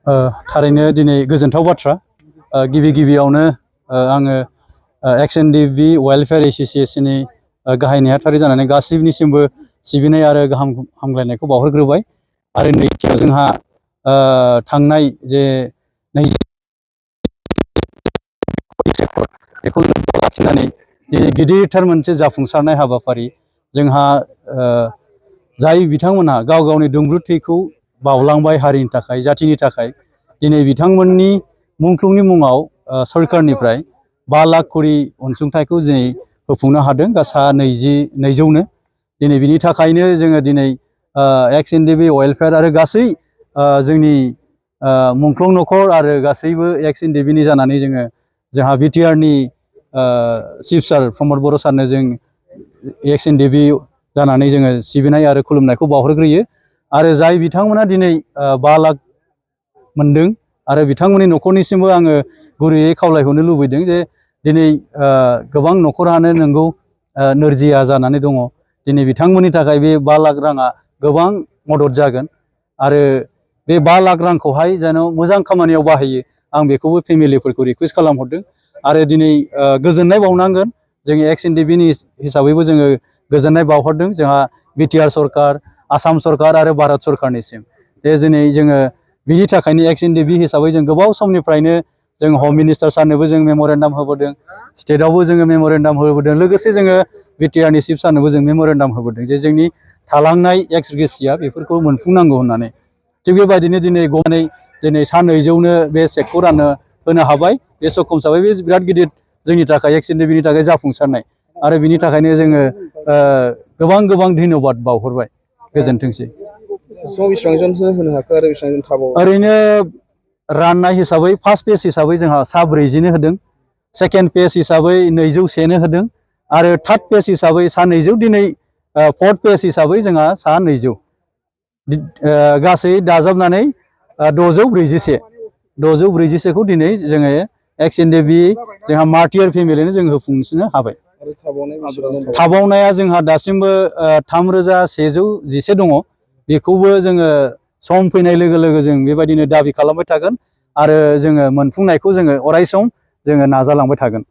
थारैनो दिनै गोजोनथाव बाथ्रा गिबि गिबियावनो आङो XNDB वेलफेयार एसोसिएशननि गाहाय नेहाथारि जानानै गासिबनिसिमबो सिबिनाय आरो गाहाम हामलायनायखौ बावहरग्रोबाय आरो नैथियाव जोंहा थांनाय जे बेखौ लाखिनानै गिदिरथार मोनसे जाफुंसारनाय हाबाफारि जोंहा जाय बिथांमोनहा गाव गावनि दुंब्रु थैखौ बावलांबाय हारिनि थाखाय जाथिनि थाखाय दिनै बिथांमोननि मुंख्लंनि मुङाव सरकारनिफ्राय 5 लाख करि अनसुंथाइखौ दिनै होफुंनो हादों गासा 200नो दिनै बिनि थाखायनो जोङो दिनै XNDB वेलफेयार आरो गासै जोंनि मुंख्लं नखर आरो गासैबो XNDBनि जानानै जोंहा बिटिआरनि चिफ सार प्रमद बर' सारनो जों XNDB जानानै जोङो सिबिनाय आरो खुलुमनायखौ बावहरग्रोयो आरो जाय बिथांमोना दिनै 5 लाख मोनदों आरो बिथांमोननि न'खरनिसिमबो आङो गुरैयै खावलायहरनो लुबैदों जे दिनै गोबां न'खरानो नंगौ नोरजिया जानानै दङ दिनै बिथांमोननि थाखाय बे 5 लाख राङा गोबां मदद जागोन आरो बे 5 लाख रांखौहाय जेन मोजां खामानियाव बाहायो आं बेखौबो फेमिलिफोरखौ रिक्वेस्ट खालामहरदों आरो दिनै गोजोननाय बावनांगोन जों XNDBनि हिसाबैबो जोङो गोजोननाय बावहरदों जोंहा बिटिआर सरकार आसाम सरकार आरो भारत सरकारनिसिम जे दिनै जोङो बिनि थाखायनो XNDB हिसाबै जों गोबाव समनिफ्रायनो जों हम मिनिस्टार सारनोबो जों मेम'रेन्डाम होबोदों स्टेटआवबो जोङो मेम'रेन्डाम होबोदों लोगोसे जोङो बिटिआरनि चिफ सारनोबो जों मेम'रेन्डाम होबोदों जे जोंनि थालांनाय एक्स ग्रेसिया बेफोरखौ मोनफुंनांगौ होननानै थिग बेबायदिनो दिनै गनानै दिनै सा 200नो बे चेकखौ होनो हाबाय बे सक्षम हिसाबै बे बिराद गिदिर जोंनि थाखाय XNDBनि थाखाय जाफुंसारनाय आरो बिनि थाखायनो जोङो गोबां धन्यबाद बावहरबाय गोजोनथोंसै ओरैनो राननाय हिसाबै फार्स्ट पेज हिसाबै जोंहा सा 40नो होदों सेकेन्ड पेज हिसाबै 201नो होदों आरो थार्ड पेज हिसाबै सा 200 दिनै फोर्थ पेज हिसाबै जोंहा सा 200 गासै दाजाबनानै 641खौ दिनै जोङो XNDB जोंहा मार्टियार फेमिलिनो जों होफुंनो हाबाय थाबावनाया जोंहा दासिमबो 3111 दङ बेखौबो जोङो सम फैनाय लोगो लोगो जों बेबायदिनो दाबि खालामबाय थागोन आरो जोङो मोनफुंनायखौ जोङो अराय सम जोङो नाजालांबाय थागोन।